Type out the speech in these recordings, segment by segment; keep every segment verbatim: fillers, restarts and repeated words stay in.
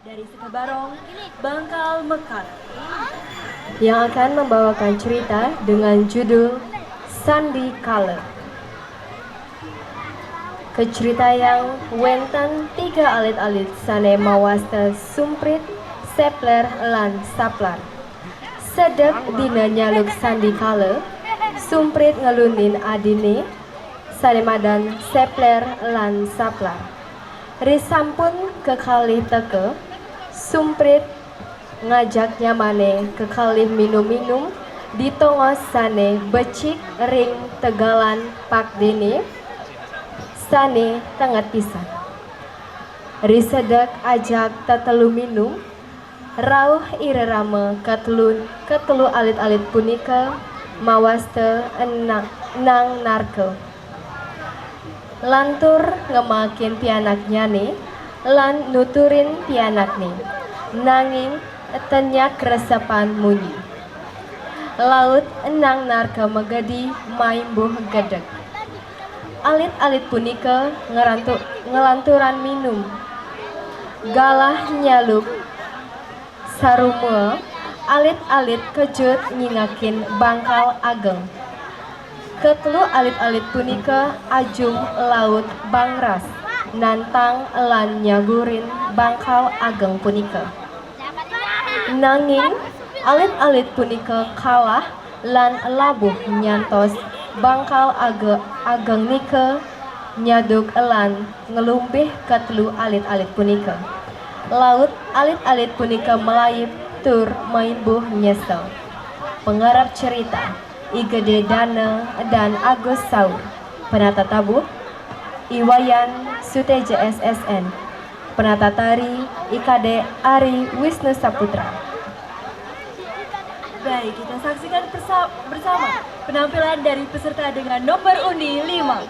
Dari Sekebarong, Bangkal Mekar, yang akan membawakan cerita dengan judul Sandi Kala. Keceritayang wénten tiga alit-alit sané mawasta Sumprit, Sepler, lan Saplar. Sedek dina nyaluk sandi kala, Sumprit ngelunin adiné, sané madan Sepler lan Saplar. Risampun kekalih teka, Sumprit ngajak nyamané kekalih minum-minum di tongos sané becik ring tegalan pakdéné sané tenget pisan. Risedek ajak tetelu minum, rauh irerama katelu, katelu alit-alit punika mawasta Ena-, Nang Narka. Lantur ngemakin pianaknyané lan nuturin pianakné, nanging ten nyak resepan munyi. Laut Nang Narka magedi maimbuh gedeg. Alit-alit punika ngerantu-, ngelanturan minum. Galah nyaluk sarumua, alit-alit kejut nyingakin bangkal ageng. Katelu alit-alit punika ajum laut bangras, nantang lan nyagurin bangkal ageng punika. Nanging alit-alit punika kalah lan labuh nyantos bangkal age-, ageng nika nyaduk lan nglumbih katelu alit-alit punika. Laut alit-alit punika malaib tur maimbuh nyesel. Pengarep cerita, I Gedé Dana dan Agus Saur. Penata tabuh, I Wayan Suteja S S N. Penata tari, I Kadé Ari Wisnu Saputra. Baik, kita saksikan persa-, bersama penampilan dari peserta dengan nomor undi lima.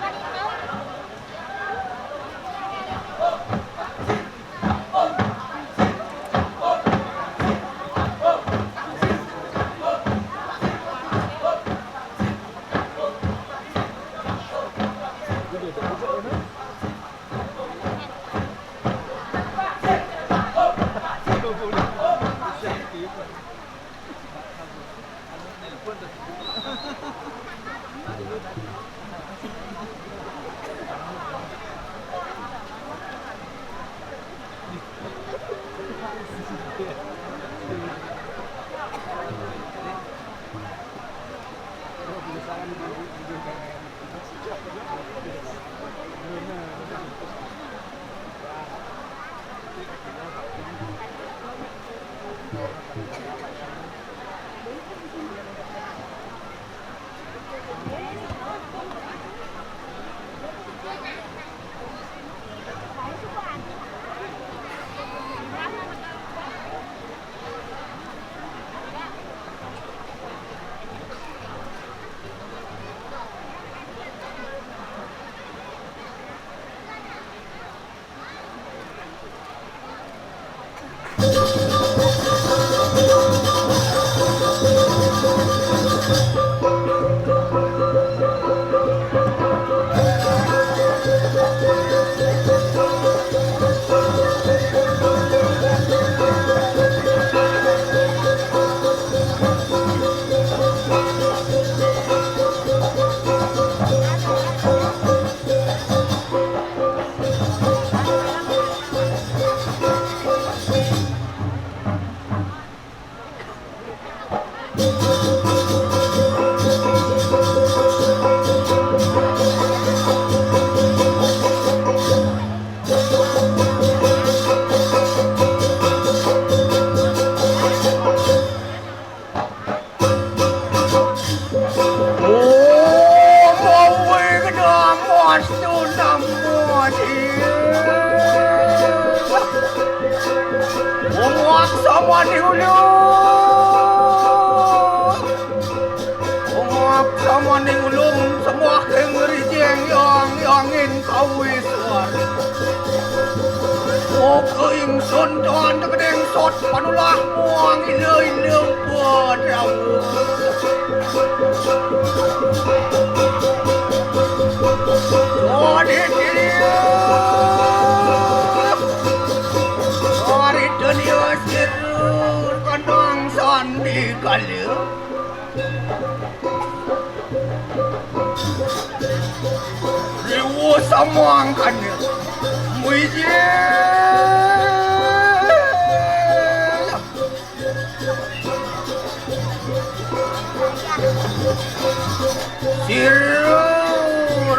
Oh, bawi kedamot tu nama dia. Ungap sama di ulu. Ungap sama di ulung, semua kengeri jeng yang, yang ingin kawis. Oka ingsun tuan tekeding sot panulah muang ila-ila padang. Sodit ilia. Sodit Riwo samangkana. Muijil. Sira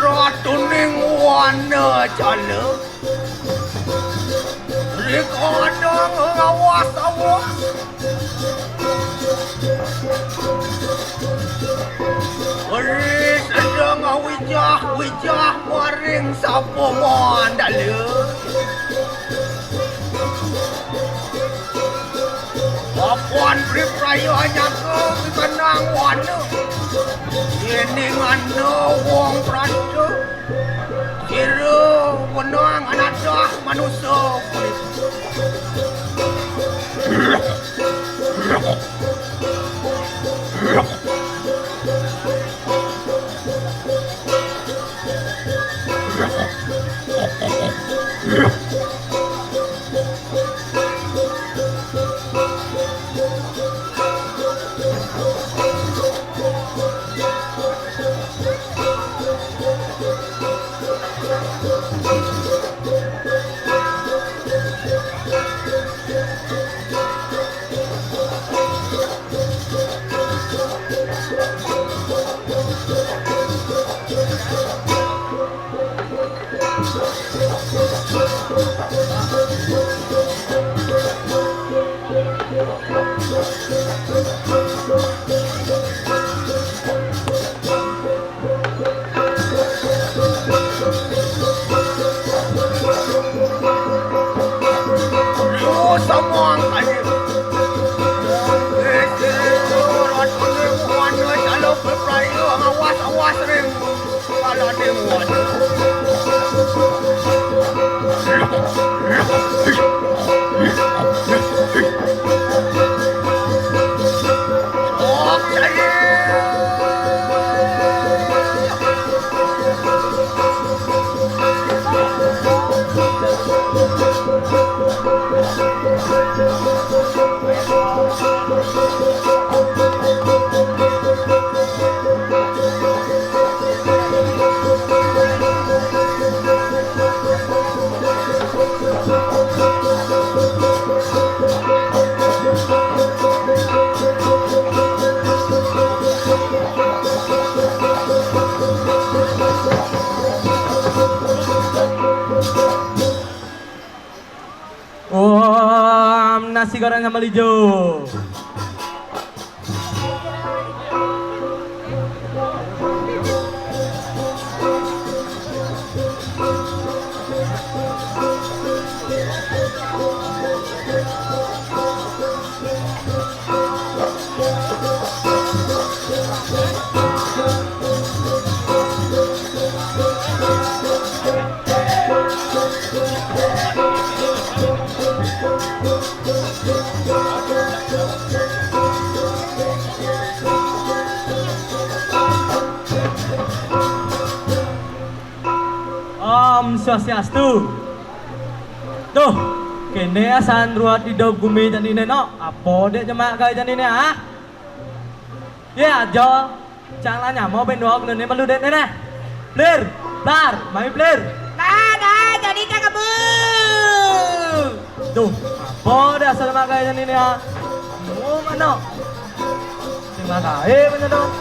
ratuning wana cala. Rikadang ngawas-awas. Ri sedeng wijah-wijah maring sapa mandala. Apan Bli Praya nyangka pikanang wana. Yéning ana wong prasta, sira wenang anadah manusa kulit. Om nasi goreng sambal ijo. Om Swastiastu. Duh, kéné asan ruwet idup gumi jani né, no. Apa dék jemak gaé jani né, ah? Yé, aja. Cang lah nyama ben dua gunane malu dék né, né. Blir, blar, mami blir. Nah, nah, jadi cang kebul. Duh, apa dék asal jemak gaé jani né, ah? Mau mana? Terima kasih, punya dong.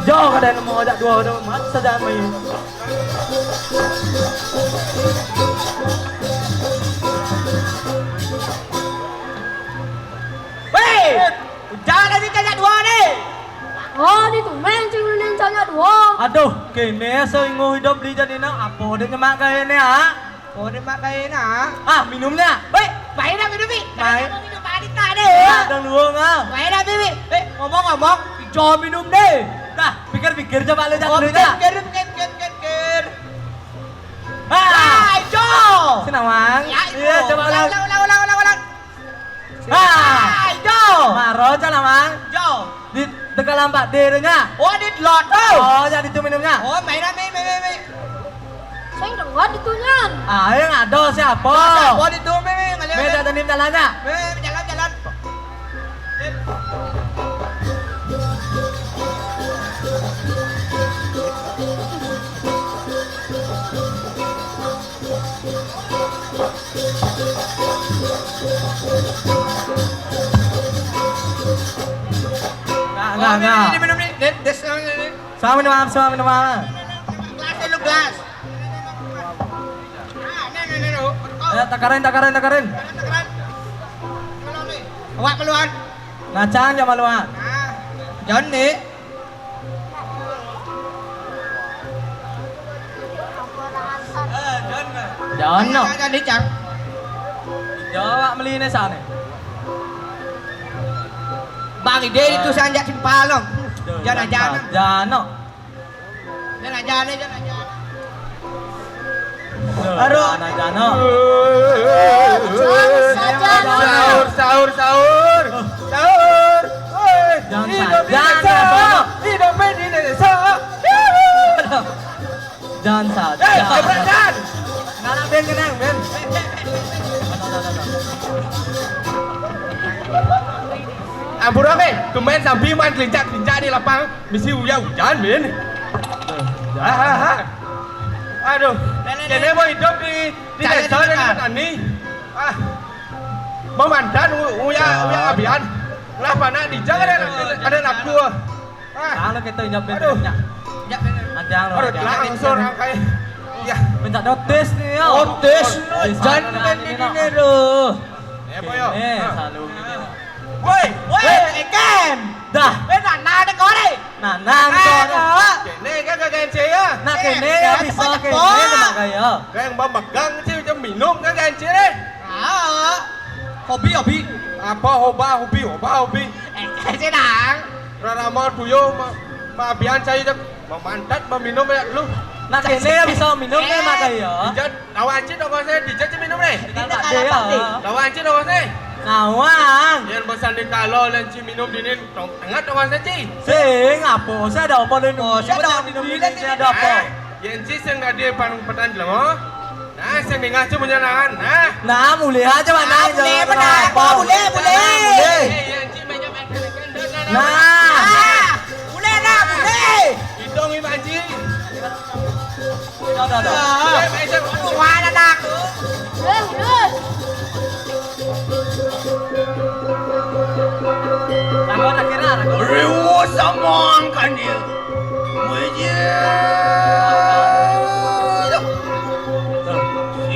Jauh kada nemu ajak dua udah mat saja main. Wéh, ujar tadi cajak dua nih. Oh, di tumeng cing ulin cajak dua. Aduh, kéné sainguh idup di jani nak, apa dék nyemak gaé né, ah? Oh, nyemak gaé né, ah? Ah, minumnya. Wéh, main dah minum, Bi. Main. Kalau mau minum, Pak Adita deh. Ya, dang dua, ah. Main dah, Bi, Bi. Eh, ngomong-ngomong, ijo minum deh. Dah, pikir-pikir coba lu, oh, jangan dulu, pikir, dah. Pikir, pikir, pikir, pikir. Ah, ijo. Sinawang. Ya, ijo. Iya, coba ulang, ulang. Ulang, ulang, ulang, ulang, ulang. Ah, ijo. Maro, Sinawang. Ijo. Di tegal lampak dirinya. Oh, di lot tuh. Oh, jadi itu minumnya. Oh, main apa, main, main, main. Saya dengar ditunyan. Ah, yang ada siapa? Siapa di tu, main, main, ngalir. Main, ada nih jalannya. Main, jalan, jalan. Main. Nah, nah, nah. Ini minum nih, Des, Des, ini. Sama minum apa, sama minum apa? Gelas, lu gelas. Ah, nih, nih, nih, lu. Ya, takarin, takarin, takarin. Takarin, takarin. Kalau nih, awak keluar. Nah, jangan, jangan maluan. Ah, John nih. Jono. Jadi, Cang. Jawab meliné sané. Bang Ide itu sanjak simpalong. Jana-jana. Jano. Jana-jana, jana-jana. Aduh. Jana-jana. Sahur, sahur, sahur. Sahur. Woi, jangan hidup saja, Indonesia. Bang. Hidup Indonesia. Jangan saja. Eh, Jebret, Jan. Ngarang band kenang, band. Ampura, eh. Tumben sambi man kelincak-kelincak di lapang. Misi uya ujan, band. Ah, ah, ah. Aduh. Kéné mau hidup di, di désa, di petani. Ah. Memandan u-, uya, uya abian. Lah, panak di jang ada, ada lagu. Ah. Kalau kita nyap band, aduh. Nyap. Nyap band. Anjang lo, aduh, anjang. Langsung angkai. Ya. Minta notis nih, yo. Notis, jan kan ini, aduh. Eh, boyo. Eh, selalu gini. Woi, woi, Ekem. Dah. Eh, nah, nah, ada kore. Nah, nah, nah, kore. Kéné kan gak gence ya. Nah, kéné ya bisa, kéné sama kayak. Kayak memegang sih, minum kan gence deh. Ah. Hobi, hobi. Apa hoba, hobi, hoba, hobi? Eh, sih, Nang. Rarama tuyo ma-, maabian saya cek memantat, meminum ya dulu. Nah, kéné ya bisa minum ya, makanya. Dijat, lawan cik dong saya dijat cik minum nih. Kita kalah pasti. Lawan cik dong saya. Nawang. Yang pesan di kalau lawan cik minum dingin, tong tengah dong saya cik. Sing, apa? Saya ada apa nih? Oh, saya ada minum dingin, saya ada apa? Eh, yang cik sing tadi pang petan jelema. Nah, sing dingah cuma jangan. Nah. Nah, mulih aja, Mak. Nah, mulih, benar. Apa? Mulih, mulih. Eh, yang cik banyak makan. Nah. Nah, mulih lah, mulih. Hitung ini, Pak Haji. Dah, dah, dah. Ah. Mulih, Pak Haji. Aduh, mana dah? Eh, udah. Lagu terakhir lah, lagu. Riwo samang kanya. Wajib.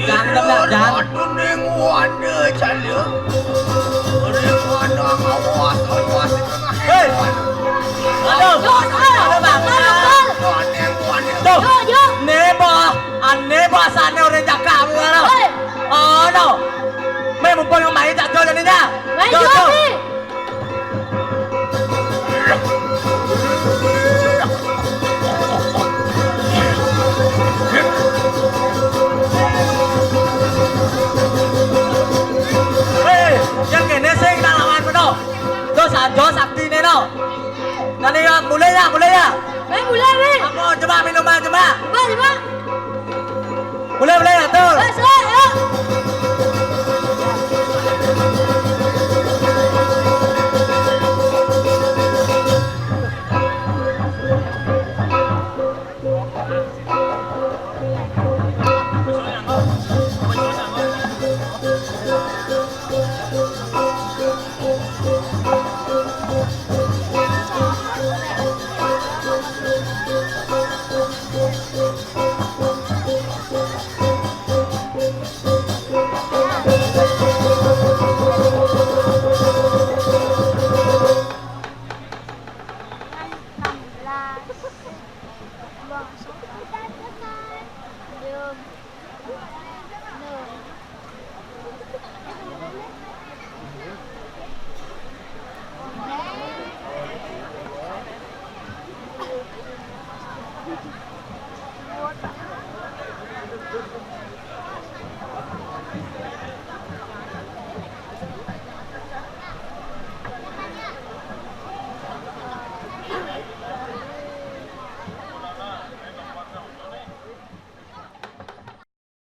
Jangan, jangan, jangan. Sira ratu ning wanda cala. Ring wanda ngawas, awas. Hei. Aduh. Yo, yo, aduh, Bang. Yo, ning wanda. Tuh. Yo, yo. Né, bah. Ané bahasane orang cakap, ngono. Hei. Oh, no. Meh, mumpung yang main tak tahu jadinya. Main. Yo, juga, yo. Pi. Hei, yang kéné sing tak lawan meno. Terus aja sakti né, no. Nanti ya, mulai ya, mulai ya. Weh, mulai, weh. Apa, coba minuman, coba. Coba, coba. Mulai, mulai, atur. Wes, wes, yuk.